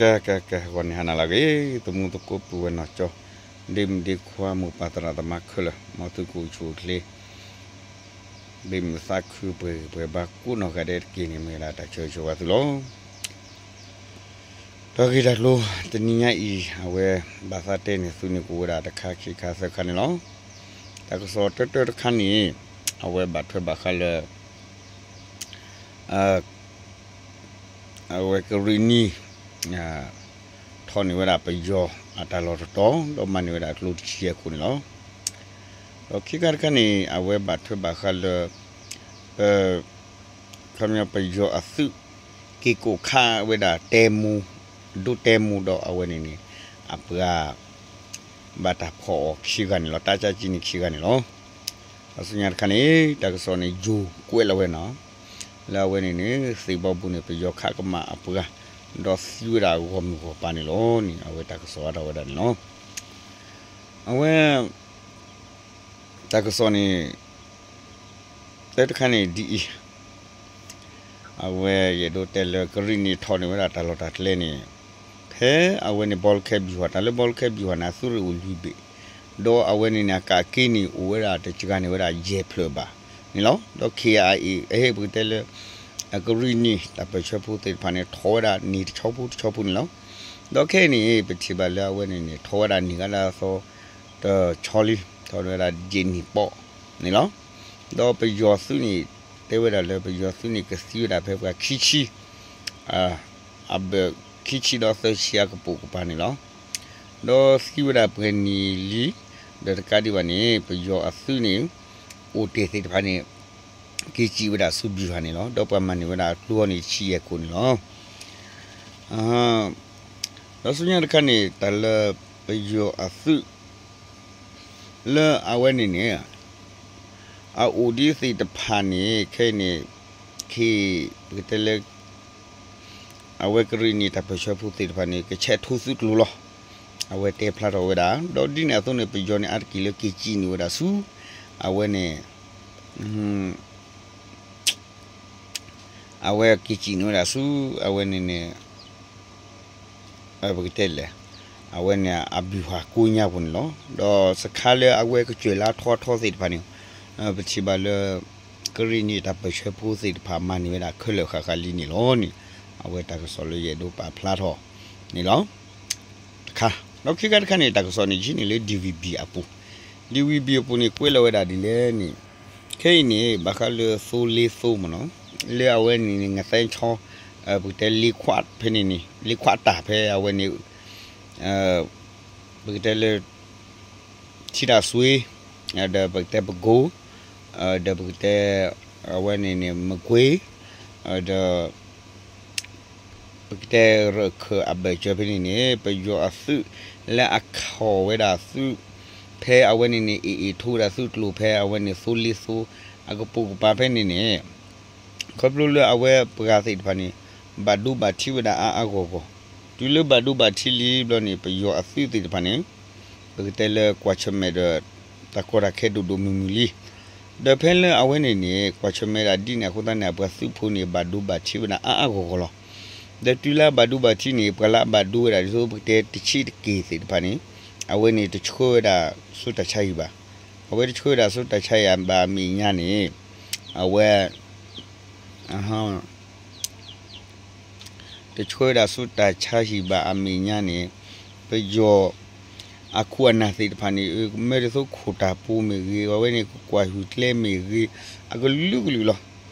ကဲ ကဲ ကဲ ဂီၤန့ၣ်ဟါနၤလၢအဂ့ၤ သမူသကိးပုၢ်ဝဲၢ်နီၢ်ကၠီ ဒ့မုၣ်ဒ့ခွါ မိၢ်ပၢ်သရၣ်သမါခဲလၢာ် မ်သုကအိၣ်ဆူၣ်အိၣ်ချ့ ဘ့ၣ်မုၢ်သးခုပှဲၤဂံၢ်ပှဲၤဘါကိးနီၢ်ဂၤဒဲးတက့ၢ်န့ၣ် မ့ၢ်ဝဲဒၣ်တၢ်ဆၢဂ့ၤဆၢဝါသုလီၤ. တၢ်ဂ့ၢ်တၢ်ကျိၤ တနံၤညါအံၤ အဝဲဘၣ်သးတဲန့ၣ် သုန့ၣ်ကအိၣ်ဝဲဒၣ်တခါခံခါသၢခါန့ၣ်လီၤ. တၢ်ကစီၣ်တၢတၢတခါန့ၣ် အဝဲဘၣ်ထွဲဘၣ်ဃးလၢ အဝဲကရံၣ်နံၤ ထီၣ်န့ၢ်ဝဲဒၣ်ပယီၤအတၢ်လီၢ်တတီၤ ဒီးမၤန့ၢ်ဝဲဒၣ်ကျိတဆံယဲၢ်ခိၣ်န့ၣ်လီၤ. ဒီးခံခါတခါန့ၣ် အဝဲဘၣ်ထွဲဘၣ်ဃးလၢ ပ ခီပညီပယီၤအသုး က့ၤကိးခးဝဲဒၣ်တဲမူ ဒိတဲမူဒီးအဝဲန့ၣ်န့ၣ် အပှၤ ဘၣ်တၢ်ဖီၣ်အီၤခံဂၤန့ၣ်လီၤ. တၢ်ကၢကံန့ၣ်ခံဂၤန့ၣ်လီၤ. အဆူညါတခါန့ၣ် တၢ်ကစီၣ်န့ၣ် ယိၤကွဲးလီၤဝဲနီၤ လၢအဝဲန့ၣ်န့ၣ် သ့ၣ်ဘီပူၤန့ၣ် ပယီၤခးကမၣ်အပှၤ ဒီးသံဝဲဒၣ်ဂီၢ်မုၢ်ဂီၢ်ပၤန့ၣ်လီၤန့ၣ် အဝဲတၢ်ကစီၣ်အါထီၣ်ဝဲဒၣ်န့ၣ်လီၤ. အဝဲ တၢ်ကစီၣ်န့ၣ် တၢတခါန့ၣ်ဒ်အံၤ အဝဲယအဲၣ်ဒိးတဲလၢကရံၣ်နံၤထီၣ်န့ၢ်ဝဲဒၣ်တၢ်လီၢ်တၢ်ကျဲန့ၣ် ဖဲအဝဲန့ၣ် ဘီလခဲဘံၣ်ဟီၣ် တၢ်လၢဘီလခဲဘံၣ်ဟီၣ်န့ၣ် အသုးရ့ၣ်အိၣ်လွံၢ်ဘ့ၣ် ဒီးအဝဲန့ၣ်န့ၣ် အကးက့ၤန့ၣ် အိၣ်ဝဲဒၣ်တစှၤန့ၢ်ဝဲဒၣ်ယဲၢ်ဖျၢၣ်ဘၣ်န့ၣ်လီၤ. ဒီး ခ့ၣ်အါအ့ၣ် အဟ့ၣ်ပကတဲလၢ အကရံၣ်နံၤတၢ်ပၢၢ်ဆၢဖိသ့ၣ်တဖၣ်န့ၣ် ထီၣ်ဝဲဒၣ်န့ၣ်တဆီဖိတဆီဖိန့ၣ်လီၤ. ဒီးခဲအံၤန့ၣ် ပထံၣ်ဘၣ်လၢအဝဲန့ၣ်န့ၣ် ထီၣ်ဝဲဒၣ်န့ၣ်ဂၤလၢအသီ တဆီလံ ထီၣ်ဝဲဒၣ်ယဲၢ်နံၣ်ပီၣ်န့ၣ်လီၤ. ဒီးပယီၤသုးန့ၣ် တဲဝဲဒၣ်လၢပယီၤသုးန့ၣ် ကသံဝဲဒၣ်ဖဲပှၤခံဆံ အဘၢၣ်ခံဆံဒီးသၢဆံအကပိာ်ကပၤန့ၣ်လီၤ. ဒီးသံဝဲဒၣ်ပှဲၤနံၣ်လံ ဒီးတကးဒံးဘၣ်န့ၣ် ပယီၤအသုးန့ၣ် အိၣ်တ့ၢ်သ့ၣ်တဖၣ်န့ၣ် က့ၤစံးဝဲဒၣ်ဆူဘံၣ်ဟၣ်န့ၣ်လီၤ. ဒီးပှၤမၤန့ၢ်ဝဲဒၣ်ကျိန့ၣ်ဆံယဲၢ်ခိၣ်န့ၣ်လီၤ. ဒီးဆူညါတခါန့ၣ် တၢ်လၢပယီၤအသုး လၢအဝဲန့ၣ်န့ၣ် အအိၣ်ဒံးသ့ၣ်တဖၣ်န့ၣ် ခဲအံၤန့ၣ် ခ့ၣ် ပကတဲလၢ အဝဲကရံၣ်နံၤတၢ်ပၢၢ်ဆၢဖိသ့ၣ်တဖၣ်န့ၣ် ကဆဲးထိသုးကျိၤလီၤ. အဝဲတဲဖျါထီၣ်ဝဲဒၣ် ဒီးဒ်န့ၣ်အသိးန့ၣ် ပယီၤန့ၣ် အါတက့ၢ်လၢက့ၤစံးန့ၢ်ဝဲဒၣ်ဆူ အဝဲန့ၣ် အဝဲက့ၤစံးန့ၢ်ဝဲဒၣ်ဆူ အဝဲန့ၣ်န့ၣ် ပကတဲလဲၣ် အဝဲန့ၣ်အဘံၣ်ဟၣ်ကိးညါပူၤန့ၣ်လီၤ. ဒီးစခါလၢအဝဲကစၢၢ်လၢအထီထီသ့ၣ်တဖၣ်န့ၣ် ပထံၣ်ဘၣ်လၢ ကရံၣ်နံၤတၢ်ပၢၢ်ဆၢဖိသ့ၣ်တဖၣ်မၤန့ၢ်ဝဲဒၣ်ခဲလၢာ်ဃၣ်ဃၣ်လံန့ၣ်လီၤန့ၣ် အဝဲတၢ်ကစီၣ်လၢယအဲၣ်ဒိးပာ်ဖျါထီၣ်န့ၣ်လီၤ. တခါ ဒီးခံခါတခါန့ၣ် တၢ်ကစီၣ်န့ၣ် ယဟံးန့ၢ်လၢ DVB အပူၤ DVB အပူၤန့ၣ် ကွဲးလီၤဝဲဒၣ်ဒ်လဲၣ်န့ၣ် ခဲအံၤန့ၣ် ဘၣ်ဃးလၢသိလ့သိမ့ၢ်နီၤ လၢအဝဲန့ၣ်န့ၣ် ငသဲဆီ ပကတဲလ့ခွးဖဲန့ၣ်န့ၣ် လ့ခွးတၢ်ဖဲအဝဲန့ၣ် ပကတဲလၢ ထံတၢ်စွ့ ဒီးပကတဲပကိ ဒီးပကတဲ အဝဲန့ၣ်န့ၣ် မကွ့ ဒီး ပကတဲရခၢၣ်အဘၢၣ်စၢၤဖဲန့ၣ်န့ၣ် ပယီၤအသုးလၢအခီၣ်ဝဲဒၣ်သုး ဖဲအဝဲန့ၣ်န့ၣ် အ့ၣ်အ့ၣ်ထိဝဲဒၣ်သုးကျိၤဖဲအဝဲန့ၣ် သိလ့သိ အကပိာ်ကပၤဖဲန့ၣ်န့ၣ် ခီဖျိလၢအဝဲပှၤသ့ၣ်တဖၣ်န့ၣ် ဘၣ်ဒိဘၣ်ထံးဝဲဒၣ်အါအါဂီၢ်ဂီၢ်, တုၤလၢဘၣ်ဒိဘၣ်ထံးလံဘျီန့ၣ် ပယီၤအသုးသ့ၣ်တဖၣ်န့ၣ် ပကတဲလၢကွၢ်ဆၢၣ်မဲာ်ဒီး တၢ်ကီတၢ်ခဲဒိၣ်ဒိၣ်မုၢ်မုၢ်လံ. ဒီးဖဲလၢအဝဲန့ၣ်န့ၣ် ကွၢ်ဆၢၣ်မဲာ်ဒၣ်ဒ်န့ၣ်အဃိသတးန့ၣ် အပှၤသုးဖိန့ၣ် ဘၣ်ဒိဘၣ်ထံးဝဲဒၣ်အါအါဂီၢ်ဂီၢ်လီၤ. ဒီးတုၤလၢအဘၣ်ဒိဘၣ်ထံးန့ၣ် ပှၤလၢအဘၣ်ဒိဝဲဒၣ်ဒ်သိးပကတဲတဆံးတက့ၢ်သ့ၣ်တဖၣ်န့ၣ် အဝဲန့ၣ်တဆှၢဝဲဒၣ်ဆူတၢ်ဆါဟံၣ်ဘၣ်. အဝဲတဆှၢဝဲဒၣ်ဆူတၢ်ဆါဟံၣ်ဘၣ်အမဲာ်ညါန့ၣ် အဝဲ တဆှၢဝဲဒၣ်ဆူတၢ်ဆါဟံၣ်ဘၣ်အမဲာ်ညါန့ၣ် ပယီၤအခိၣ်အနၢ်သ့ၣ်တဖၣ်န့ၣ် မ့ၢ်ဒ်သိးခိၣ်တၢ်ပူၤမ့ၢ်ဂ့ၤ အဝဲန့ၣ်ကွၢ်ဟူးကျဲမ့ၢ်ဂ့ၤ အကလုာ်ကလုာ်လီၤ.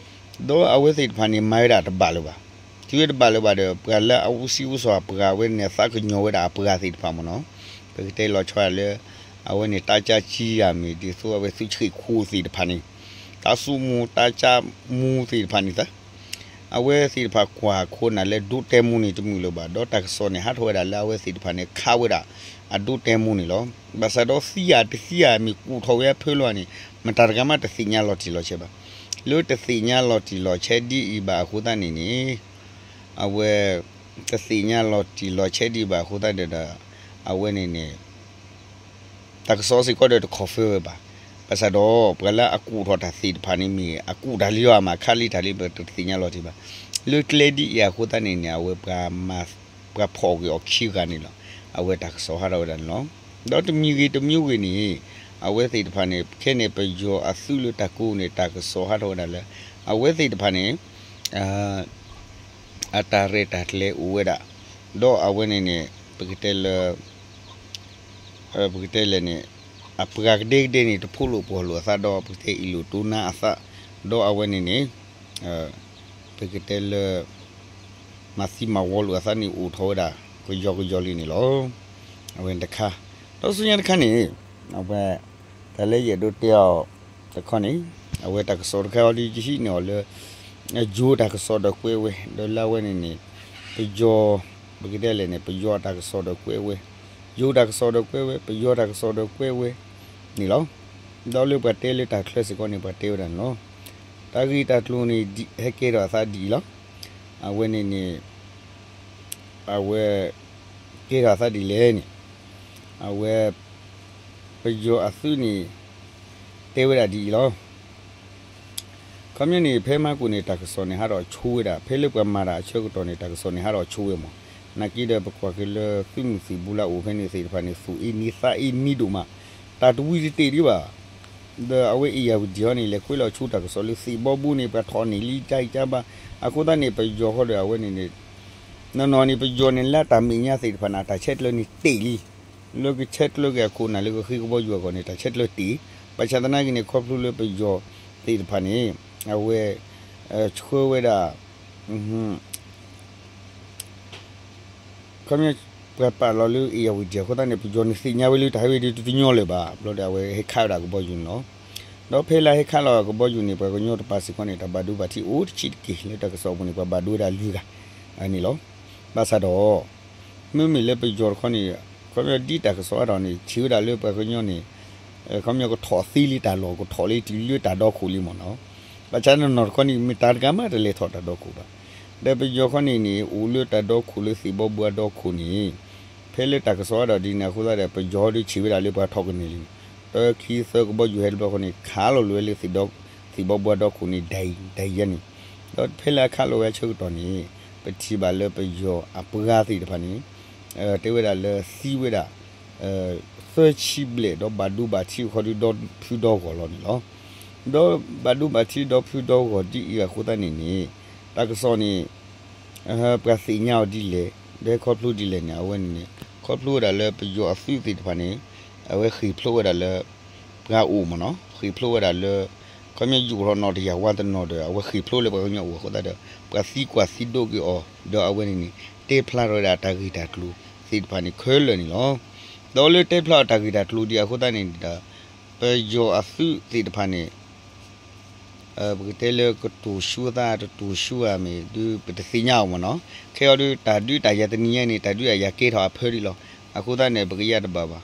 ဒီးအဝဲသ့ၣ်တဖၣ်န့ၣ် မၤဝဲဒၣ်တဘၣ်လၢၤဘၣ်. တုၤဝဲတဘၣ်လၢၤဘၣ်ဒီး ပှၤလၢအဦးစီးဦးဆောင်အပှၤ အဝဲန့ၣ်သးကညီၤဝဲဒၣ်အပှၤသ့ၣ်တဖၣ်မ့ၢ်နီၤ ပကတဲလီၤဆီဒၣ်လၢ အဝဲန့ၣ်တၢ်ကၢကၠံယၤမ့ၢ်ဒ်သိးအဝဲသုးဆံးခိၣ်သ့ၣ်တဖၣ်န့ၣ် တၢ်စိမိၣ်တၢ်ကၢမူသ့ၣ်တဖၣ်န့ၣ်သၢ အဝဲသ့ၣ်တဖၣ်ကွၢ်ခိၣ်နၢ်လၢဒိတဲမူန့ၣ်တမုာ်လၢၤဘၣ် ဒီးတၢ်ကစီၣ်န့ၣ် ဟးထီၣ်ဝဲဒၣ်လၢအဝဲသ့ၣ်တဖၣ်န့ၣ် ခးဝဲဒၣ်အဒိတဲမူန့ၣ်လီၤ. ဘၣ်ဆၣ်ဒီးသံဧါတသံဧါမ့ၢ်ကူၣ်ထီၣ်ဝဲအဖၢလီၤန့ၣ် မတၤတဂၤမးတသ့ၣ်ညါလီၤတံၢ်လီၤဆဲးဘၣ်. လၢတသ့ၣ်ညါလီၤတံၢ်လီၤဆဲးဒ်အံၤဘၣ်အဃိသတးန့ၣ်န့ၣ် အဝဲ တသ့ၣ်ညါလီၤတံၢ်လီၤဆဲးဒံးဘၣ်အဃိသတးဒီး အဝဲန့ၣ်န့ၣ် တၢ်ကစီၣ်စ့ၢ်ကီးဒီးတ confirm ဝဲဘၣ်. ဘၣ်ဆၣ်ဒီး ပှၤလၢအကူၣ်ထီၣ်တၢ်သ့ၣ်တဖၣ်န့ၣ်မ့ၢ် အကူၣ်တၢ်လံဧါ မ့ၢ်ခးလံတၢ်လံ ပတသ့ၣ်ညါလီၤတံၢ်ဘၣ်. လၢကျဲဒ်အံၤအဃိသတးန့ၣ်န့ၣ် အဝဲပှၤမၤ ပှၤဖီၣ်က့ၤအီၤခံဂၤန့ၣ်လီၤ. အဝဲတၢ်ကစီၣ်ဟးထီၣ်ဝဲဒၣ်န့ၣ်လီၤ. ဒီးတမံၤဂ့ၤတမံၤဂ့ၤန့ၣ် အဝဲသ့ၣ်တဖၣ်န့ၣ် ခဲန့ၣ်ပယီၤအသုးလၢတၢ်ကိးန့ၣ် တၢ်ကစီၣ်ဟးထီၣ်ဝဲဒၣ်လၢ အဝဲသ့ၣ်တဖၣ်န့ၣ် အတၢ်ရဲၣ်တၢ်ကျဲၤအိၣ်ဝဲဒၣ်, ဒီးအဝဲန့ၣ်န့ၣ် ပကတဲလၢ ပကတဲလဲၣ်န့ၣ် အပှၤကဒဲကဒဲန့ၣ် တဖိးလိာ်ပှီၢ်လိာ်အသး ဒီးပကတဲအ့ၣ်လိာ်တိၢ်နါအသး, ဒီးအဝဲန့ၣ်န့ၣ် ပကတဲလၢ မၤသံမၤဝီလိာ်အသးန့ၣ်အိၣ်ထီၣ်ဝဲဒၣ် ကယီကယီလံန့ၣ်လီၤ. အဝဲတခါ, ဒီးဆူညါတခါန့ၣ် အဝဲ တၢ်လၢယအဲၣ်ဒိးတဲအီၤတခီန့ၣ် အဝဲတၢ်ကစီၣ်တခါအံၤဒ်ယဟံးန့ၢ်အီၤလၢ ယိၤတၢ်ကစီၣ်ဒီးကွဲးဝဲ ဒီးလၢအဝဲန့ၣ်န့ၣ် ပယီၤ ပကတဲလဲၣ်န့ၣ် ပယီၤအတၢ်ကစီၣ်ဒီးကွဲးဝဲ, ယိၤတၢ်ကစီၣ်ဒီးကွဲးဝဲ ပယီၤတၢ်ကစီၣ်ဒီးကွဲးဝဲန့ၣ်လီၤ. ဒီးလၢပှၤတဲလၢတၢ်ချၢစ့ၢ်ကီးန့ၣ် ပှၤတဲဝဲဒၣ်န့ၣ်လီၤ. တၢ်ဂ့ၢ်တၢ်ကျိၤန့ၣ် ဟဲကဲထီၣ်အသးဒ်အံၤလီၤ. အဝဲန့ၣ်န့ၣ် အဝဲ ကဲထီၣ်အသးဒ်လဲၣ်န့ၣ် အဝဲ ပယီၤအသုးန့ၣ် တဲဝဲဒၣ်ဒ်အံၤလီၤ. ခီပညီန့ၣ် ဖဲမၤကိၣ်န့ၣ် တၢ်ကစီၣ်န့ၣ် ဟးထီၣ်ဆိဝဲဒၣ်, ဖဲလၢပှၤမၤတၢ်အဆၢကတီၢ်န့ၣ် တၢ်ကစီၣ်န့ၣ် ဟးထီၣ်ဆိဝဲမး, နာ်က့ဒီး ပကွၢ်က့ၤလၢသုးမုၢ်သံၣ်ဘိလၢအအိၣ်ဖဲန့ၣ်သ့ၣ်တဖၣ်န့ၣ် သူၣ်အ့နံၤသးအ့နံၤဒိၣ်မး, တၢ်တဝံၤတတ့ၢ်ဒံးဘၣ်. ဒီးအဝဲအ့ၣ်ယၢ်ဝံၤဒံးဟီန့ၣ် လဲၤကွဲးလီၤဆိတၢ်ကစီၣ်လၢသံၣ်ဘီဘိန့ၣ် ပှၤထီၣ်န့ၢ်လံ ကၢ်အံၤကၢ်ဘၣ်, အဃိသတးန့ၣ် ပယီၤဃီဒီးအဝဲန့ၣ်န့ၣ် နီၢ်နီၢ်န့ၣ် ပယီၤန့ၣ် လၢတၢ်မဲာ်ညါသ့ၣ်တဖၣ်န့ၣ် တၢ်ဆဲးကျၢန့ၣ်တ့ၢ်လံ, လၢကဆဲးကျၢက့ၤအခိၣ်နၢ်လၢကဃ့ကဘီယူၤအဂီၢ်န့ၣ် တၢ်ဆဲးကျၢတ့ၢ်, ဘၣ်ဆၣ်သနာ်က့န့ၣ် ခီဖျိလၢပယီၤသ့ၣ်တဖၣ်န့ၣ် အဝဲ ဆှၢဝဲဒၣ် ခီပညီ ပှၤပာ်လီၤလၢအ့ၣ်ယၢ်ဝံၤဒံးအဃိသတးန့ၣ် ပယီၤန့ၣ်သ့ၣ်ညါဝဲလၢတၢ်ဟဲဝဲဒၣ်တညီလၢၤဘၣ်, ဘျီဒီးအဝဲဟဲခးဝဲဒၣ်ကဘီယူၤန့ၣ်လီၤ. ဒီးဖဲလၢဟဲခးလီၤကဘီယူၤန့ၣ် ပှၤကညီတပၤစ့ၢ်ကီးန့ၣ် တၢ်ဘၣ်ဒိဘၣ်ထံးအိၣ်တဆံးတက့ၢ် လၢတၢ်ကစီၣ်အပူၤန့ၣ် ပှၤဘၣ်ဒိဝဲဒၣ်လွံၢ်ဂၤန့ၣ်လီၤ. ဘၣ်ဆၣ်ဒီး မ့မ့ၢ်လၢပယီၤတခီန့ၣ် ခီပညီဒ်တၢ်ကစီၣ်အါထီၣ်န့ၣ် ထံၣ်ဝဲဒၣ်လၢပှၤကညီန့ၣ် ခီပညီကထီၣ်သ့လံတၢ်လီၢ် ကထီၣ်လံတုၤလၢတၢ်ဒီခိၣ်လံမ့ၢ်နီၤ. ဘၣ်ဆၣ်နီၢ်နီၢ်တခီန့ၣ် မ့ၢ်တၢ်တဂၤမးတလဲၤထီၣ်တၢ်ဒီခိၣ်ဘၣ်. ဒီးပယီၤခီန့ၣ်န့ၣ် အိၣ်လၢတၢ်ဒီခိၣ်လၢသံၣ်ဘီဘိအဒီခိၣ်န့ၣ် ဖဲလၢတၢ်ကစီၣ်အါထီၣ်ဒ်န့ၣ်အဃိသတးဒီး ပယီၤဒီးဆံးဝဲဒၣ်လၢပှၤထီၣ်ကန့ၢ်လံန့ၣ် တၢခံသၢကဘီယူၤဟဲတဘျီဃီန့ၣ် ခးလီၤလၢဝဲလၢ သံၣ်ဘီဘိအဒီခိၣ်န့ၣ် ဒ်အံၤဒ်အံၤန့ၣ်, ဒီးဖဲလၢအခးလီၤဝဲအဆၢကတီၢ်န့ၣ် ပထံၣ်ဘၣ်လၢပယီၤအပှၤသ့ၣ်တဖၣ်န့ၣ် တဲဝဲဒၣ်လၢသံဝဲဒၣ် သၢဆံဘျဲၣ် ဒီးဘၣ်ဒိဘၣ်ထံးခီဒုဒီဖုဒီဂီၢ်လီၤန့ၣ်လီၤ. ဒီးဘၣ်ဒိဘၣ်ထံးဒီဖုဒီဂီၢ်ဒ်အံၤအဃိသတးန့ၣ်န့ၣ် တၢ်ကစီၣ်န့ၣ် ပှၤသ့ၣ်ညါအီၤဒ်လဲၣ် ဒီးဟဲခီဖျိဒ်လဲၣ်န့ၣ် အဝဲန့ၣ်န့ၣ် ခီဖျိဝဲဒၣ်လၢပယီၤအသုးသ့ၣ်တဖၣ်န့ၣ် အဝဲဃ့ၢ်ဖျိးဝဲဒၣ်လၢ ပှၤအိၣ်မ့ၢ်နီၤ ဃ့ၢ်ဖျိးဝဲဒၣ်လၢ ခီပညီယိာ်ထီၣ်နီၣ်တယၢ်ဝါတနီၤဒီး အဝဲဃ့ၢ်ဖျိးလၢပှၤကညီအိၣ်အဃိသတးဒီး ပှၤသံကွၢ်သံဒိးက့ၤအီၤ ဒီးအဝဲန့ၣ်န့ၣ် တဲဖျါထီၣ်ဝဲဒၣ်တၢ်ဂ့ၢ်တၢ်ကျိၤသ့ၣ်တဖၣ်န့ၣ်ခဲလၢာ်န့ၣ်လီၤ. ဒီးလၢတဲဖျါအီၤတၢ်ဂ့ၢ်တၢ်ကျိၤဒ်အဃိသတးန့ၣ်ဒီး ပယီၤအသုးသ့ၣ်တဖၣ်န့ၣ် ပကတဲလၢကတိၤဆူသးတတိၤဆူဧါမ့ၢ်ဒုး ပတသ့ၣ်ညါအီၤမ့ၢ်နီၤ. ခဲအံၤဒုး တၢ်ဒုးတၢ်ယၤတနံၤညါန့ၣ် တၢ်ဒုးတၢ်ယၤကဲထီၣ်အဖၢဒံးလီၤ. အဃိသတးန့ၣ် ပကယါတဘၣ်ဘၣ်.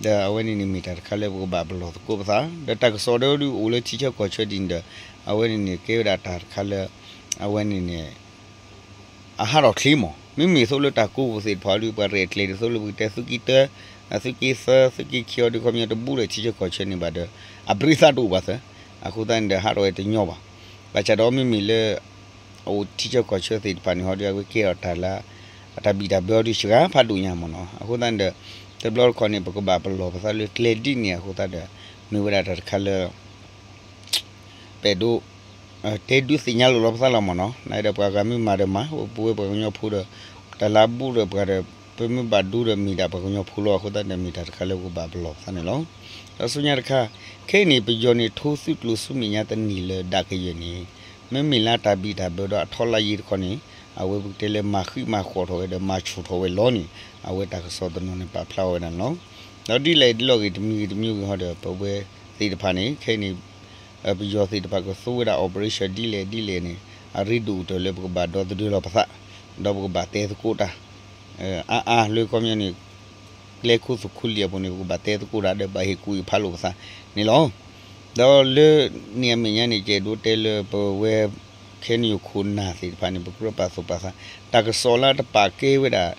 ဒီးအဝဲန့ၣ်န့ၣ်မ့ၢ်တၢ်တခါလၢပကဘၣ်ပလီၢ်သကိးပသး ဒီးတၢ်ကစီၣ်ဒီးဒုးအိၣ်လၢထံဆၢကီၢ်ဆၢဒ်န့ၣ်ဒီး အဝဲန့ၣ်န့ၣ် ကဲဝဲဒၣ်တၢ်တခါလၢ အဝဲန့ၣ်န့ၣ် အဟးထီၣ်ချ့မး မ့မ့ၢ်သိးလၢတၢ်ကိးပူၤသ့ၣ်တဖၣ်ဒုး ပှၤရဲၣ်ကျဲၤဒ်သိးလၢပကတဲသုးက့တၢ သုးက့သၢ သုးက့ခံအီၤဒုး ခီပညီတဘူၣ်ဒီးထံဆၢကီၢ်ဆၢန့ၣ်ဘၣ်ဒီး အဘြံးသးတအိၣ်ဘၣ်သၢ အဃိသတးန့ၣ်ဒီး ဟးထီၣ်ဝဲတညီဘၣ်. ဘၣ်ဆၣ်ဒီးမ့မ့ၢ်လၢ အအိၣ်ထံဆၢကီၢ်ဆၢသ့ၣ်တဖၣ်န့ၣ်ဟီဒုး အဝဲကဲထီၣ်တၢ်လၢ အတၢ်ဘံၣ်တၢ်ဘၢအီၤဒုး စှၤဖးဒိၣ်ညါမ့ၢ်နီၤ. အဃိသတးန့ၣ်ဒီး တဘျီတခီၣ်န့ၣ် ပကဘၣ်ပလီၢ်ပသးလၢကျဲဒ်န့ၣ်အဃိသတးဒီး မ့ၢ်ဝဲဒၣ်တၢ်တခါလၢ ပအဲၣ်ဒိး တဲဒုးသ့ၣ်ညါလိာ်လီၤပသးလီၤမ့ၢ်နီၤ. နာ်ဒီးပှၤဂၤမ့ၢ်မၤဒီးမၤ ပဝဲပှၤကညီဖိဒီး တၢ်လၢအဘူၣ်ဒီးပှၤဒီး ပမ့ၢ်ဘၣ်ဒိဒီးမ့ၢ်ဒၣ်ပှၤကညီဖိလီၤ. အဃိသတးန့ၣ် မ့ၢ်တၢ်တခါလၢပကဘၣ်ပလီၢ်ပသးန့ၣ်လီၤ. ဒီးဆူညါတခါ ခဲအံၤန့ၣ် ပယီၤန့ၣ်ထိသုးကျိၤဆူမဲာ်ညါတနံၤလၢဒၣ်ကယဲၢ်န့ၣ် မ့မ့ၢ်လၢတၢ်ဘံၣ်တၢ်ဘၢဒီးအထီလါယ့တခီန့ၣ် အဝဲပကတဲလၢမၤဃံးမၤဃီထီၣ်ဝဲဒီးမၤဆူၣ်ထီၣ်ဝဲလီၤန့ၣ် အဝဲတၢ်ကစီၣ်တနီၤန့ၣ် ပာ်ဖျါဝဲဒၣ်န့ၣ်လီၤ. ဒီးဒ်လဲၣ်ဒ်လဲၣ်ဂ့ၤတမံၤဂ့ၤတမံၤဂ့ၤဟီဒီး ပဝဲသ့ၣ်တဖၣ်န့ၣ် ခဲအံၤန့ၣ် ပယီၤသ့ၣ်တဖၣ်ကသူဝဲဒၣ် operation ဒ်လဲၣ်ဒ်လဲၣ်န့ၣ် အရ့ဒိၣ်ကတၢၢ်လၢပကဘၣ်ဒီသဒၢလီၤပသး ဒီးပကဘၣ်တဲသကိးတၢ် အါအါလၢခီပညီန့ၣ် ကျဲခိၣ်သူခိၣ်လံၤအပူၤန့ၣ် ပကဘၣ်တဲသကိးတၢ်ဒီးဘၣ်ဟ့ၣ်ကူၣ်ဟ့ၣ်ဖးလိာ်ပသးန့ၣ်လီၤ. ဒီးလၢန့ၣ်အမဲာ်ညါန့ၣ် ကအဲၣ်ဒိးတဲလၢပဝဲ ခဲနံၣ်ယိၤခိၣ်နၢ်သ့ၣ်တဖၣ်န့ၣ် ပကြၢးပာ်သူၣ်ပာ်သး တၢ်ကစီၣ်လၢတပာ်ကဲဝဲဒၣ်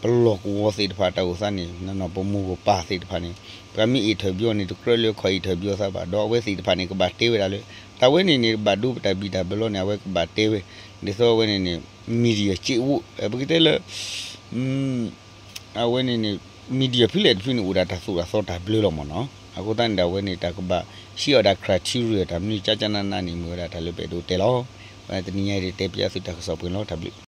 ပလီၢ်ကဝီၤသ့ၣ်တဖၣ်တၢ်အိၣ်သးန့ၣ် ပမိၢ်ပပၢ်သ့ၣ်တဖၣ်န့ၣ် ပှၤမ့ၢ် interview န့ၣ် တကြၢးလၢခီၣ် interview သးဘၣ် ဒီးအဝဲသ့ၣ်တဖၣ်န့ၣ် ကဘၣ်တဲဝဲဒၣ်လၢ အဝဲန့ၣ်န့ၣ် ဘၣ်ဒိပတၢ်ဘံၣ်တၢ်ဘၢလီၤန့ၣ် အဝဲကဘၣ်တဲဝဲ, ဒ်သိးအဝဲန့ၣ်န့ၣ် media စ့အိၣ် ပကတဲလၢ အဝဲန့ၣ်န့ၣ် media ဖဲလဲၣ်တဖုန့ၣ် အိၣ်ဒၣ်တၢ်သိၣ်တၢ်သီတၢ်ဘျၢလီၤမ့ၢ်နီၤ. အဃိသတးန့ၣ်ဒီး အဝဲန့ၣ် တၢ်ကဘၣ်ဟံးအီၤဒၣ် criteria တၢ်မနုၤကကနနန့ၣ် မ့ၢ်ဝဲဒၣ်တၢ်လၢပအဲၣ်ဒိးတဲလီၤ. တနံၤညါအံၤ တဲပၠးသုတၢ်ကစီၣ်ပှဲၤလီၤ တၢ်ဘျုး